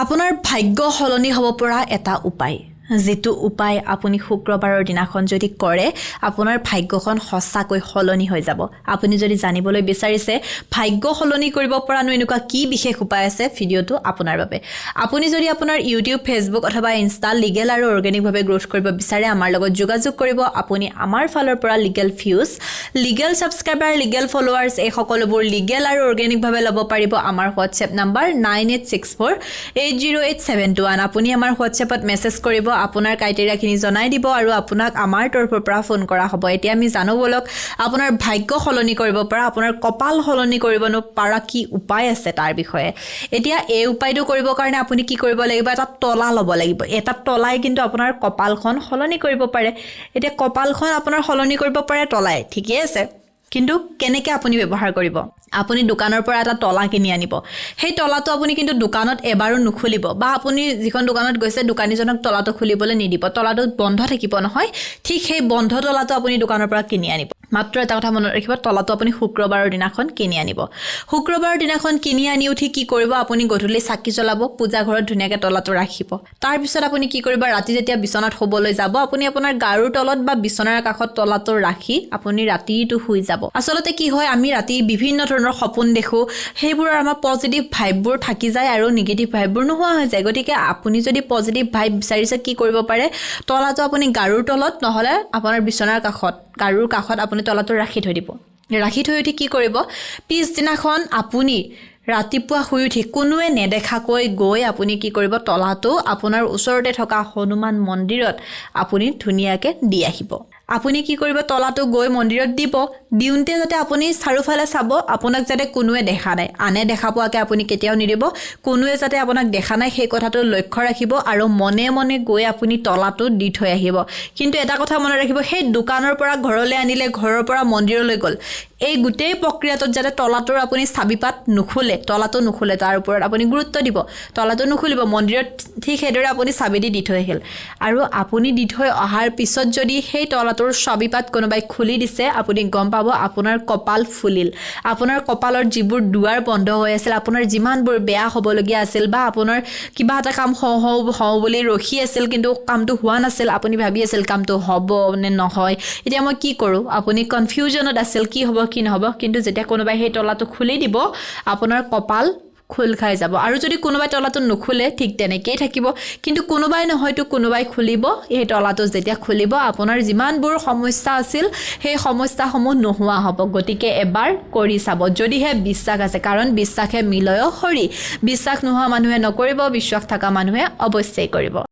আপোনাৰ ভাগ্য সলনি হ'ব পৰা এটা উপায়, যিটো উপায় আপুনি শুক্ৰবাৰৰ দিনাখন যদি কৰে, আপোনাৰ ভাগ্যখন সঁচাকৈ সলনি হৈ যাব। আপুনি যদি জানিবলৈ বিচাৰিছে ভাগ্য সলনি কৰিব পৰানো এনেকুৱা কি বিশেষ উপায় আছে, ভিডিঅ'টো আপোনাৰ বাবে। আপুনি যদি আপোনাৰ ইউটিউব, ফেচবুক অথবা ইনষ্টা লিগেল আৰু অৰ্গেনিকভাৱে গ্ৰ'থ কৰিব বিচাৰে, আমাৰ লগত যোগাযোগ কৰিব। আপুনি আমাৰ ফালৰ পৰা legal views, legal subscriber, legal followers, এই সকলোবোৰ লিগেল আৰু অৰ্গেনিকভাৱে ল'ব পাৰিব। আমাৰ হোৱাটছএপ নাম্বাৰ 9864808721। আপুনি আমাৰ হোৱাটছএপত মেছেজ কৰিব, আপোনাৰ ক্ৰাইটেৰিয়াখিনি জনাই দিব আৰু আপোনাক আমাৰ তৰফৰ পৰা ফোন কৰা হ'ব। এতিয়া আমি জানো ব'লক, আপোনাৰ ভাগ্য সলনি কৰিব পৰা, আপোনাৰ কপাল সলনি কৰিবনো পাৰা কি উপায় আছে তাৰ বিষয়ে। এতিয়া এই উপায়টো কৰিবৰ কাৰণে আপুনি কি কৰিব লাগিব? এটা তলা ল'ব লাগিব। এটা তলাই কিন্তু আপোনাৰ কপালখন সলনি কৰিব পাৰে। এতিয়া কপালখন আপোনাৰ সলনি কৰিব পাৰে তলাই, ঠিকেই আছে, কিন্তু কেনেকৈ আপুনি ব্যৱহাৰ কৰিব? আপুনি দোকানৰ পৰা এটা তলা কিনি আনিব। সেই তলাটো আপুনি কিন্তু দোকানত এবাৰো নুখুলিব বা আপুনি যিখন দোকানত গৈছে, দোকানীজনক তলাটো খুলিবলৈ নিদিব। তলাটো বন্ধ থাকিব নহয়, ঠিক সেই বন্ধ তলাটো আপুনি দোকানৰ পৰা কিনি আনিব। মাত্ৰ এটা কথা মনত ৰাখিব, তলাটো আপুনি শুক্ৰবাৰৰ দিনাখন কিনি আনিব। শুক্ৰবাৰৰ দিনাখন কিনি আনি উঠি কি কৰিব? আপুনি গধূলি চাকি জ্বলাব, পূজা ঘৰত ধুনীয়াকৈ তলাটো ৰাখিব। তাৰপিছত আপুনি কি কৰিব? ৰাতি যেতিয়া বিচনাত শুবলৈ যাব, আপুনি আপোনাৰ গাৰুৰ তলত বা বিচনাৰ কাষত তলাটো ৰাখি আপুনি ৰাতিটো শুই যাব। আচলতে কি হয়, আমি ৰাতি বিভিন্ন ধৰণৰ সপোন দেখোঁ। সেইবোৰৰ আমাৰ পজিটিভ ভাইববোৰ থাকি যায় আৰু নিগেটিভ ভাইববোৰ নোহোৱা হৈ যায়। গতিকে আপুনি যদি পজিটিভ ভাইব বিচাৰিছে, কি কৰিব পাৰে? তলাটো আপুনি গাৰুৰ তলত নহ'লে আপোনাৰ বিচনাৰ কাষত, গাৰুৰ কাষত আপুনি তলাটো ৰাখি থৈ দিব। ৰাখি থৈ উঠি কি কৰিব? পিছদিনাখন আপুনি ৰাতিপুৱা শুই উঠি কোনোৱে নেদেখাকৈ গৈ আপুনি কি কৰিব? তলাটো আপোনাৰ ওচৰতে থকা হনুমান মন্দিৰত আপুনি ধুনীয়াকৈ দি আহিব। আপুনি কি কৰিব? তলাটো গৈ মন্দিৰত দিব। দিওঁতে যাতে আপুনি চাৰিওফালে চাব, আপোনাক যাতে কোনোৱে দেখা নাই। আনে দেখা পোৱাকৈ আপুনি কেতিয়াও নিদিব। কোনোৱে যাতে আপোনাক দেখা নাই, সেই কথাটো লক্ষ্য ৰাখিব আৰু মনে মনে গৈ আপুনি তলাটো দি থৈ আহিব। কিন্তু এটা কথা মনত ৰাখিব, সেই দোকানৰ পৰা ঘৰলৈ আনিলে, ঘৰৰ পৰা মন্দিৰলৈ গ'ল, এই গোটেই প্ৰক্ৰিয়াটোত যাতে তলাটোৰ আপুনি চাবিপাত নুখোলে, তলাটো নুখোলে, তাৰ ওপৰত আপুনি গুৰুত্ব দিব। তলাটো নুখুলিব। মন্দিৰত ঠিক সেইদৰে আপুনি চাবি দি দি থৈ আহিল আৰু আপুনি দি থৈ অহাৰ পিছত যদি সেই তলাটোৰ চাবিপাত কোনোবাই খুলি দিছে, আপুনি গম পাব আপোনাৰ কপাল ফুলিল। আপোনাৰ কপালত যিবোৰ দুৱাৰ বন্ধ হৈ আছিল, আপোনাৰ যিমানবোৰ বেয়া হ'বলগীয়া আছিল বা আপোনাৰ কিবা এটা কাম হওঁ হওঁ হওঁ বুলি ৰখি আছিল, কিন্তু কামটো হোৱা নাছিল, আপুনি ভাবি আছিল কামটো হ'ব নে নহয়, এতিয়া মই কি কৰোঁ, আপুনি কনফিউজনত আছিল কি হ'ব কি নহ'ব, কিন্তু যেতিয়া কোনোবাই সেই তলাটো খুলি দিব, আপোনাৰ কপাল খোল খাই যাব। আৰু যদি কোনোবাই তলাটো নুখোলে, ঠিক তেনেকেই থাকিব। কিন্তু কোনোবাই নহয়তো কোনোবাই খুলিব। সেই তলাটো যেতিয়া খুলিব, আপোনাৰ যিমানবোৰ সমস্যা আছিল, সেই সমস্যাসমূহ নোহোৱা হ'ব। গতিকে এবাৰ কৰি চাব, যদিহে বিশ্বাস আছে, কাৰণ বিশ্বাসে মিলয় হৰি। বিশ্বাস নোহোৱা মানুহে নকৰিব, বিশ্বাস থকা মানুহে অৱশ্যেই কৰিব।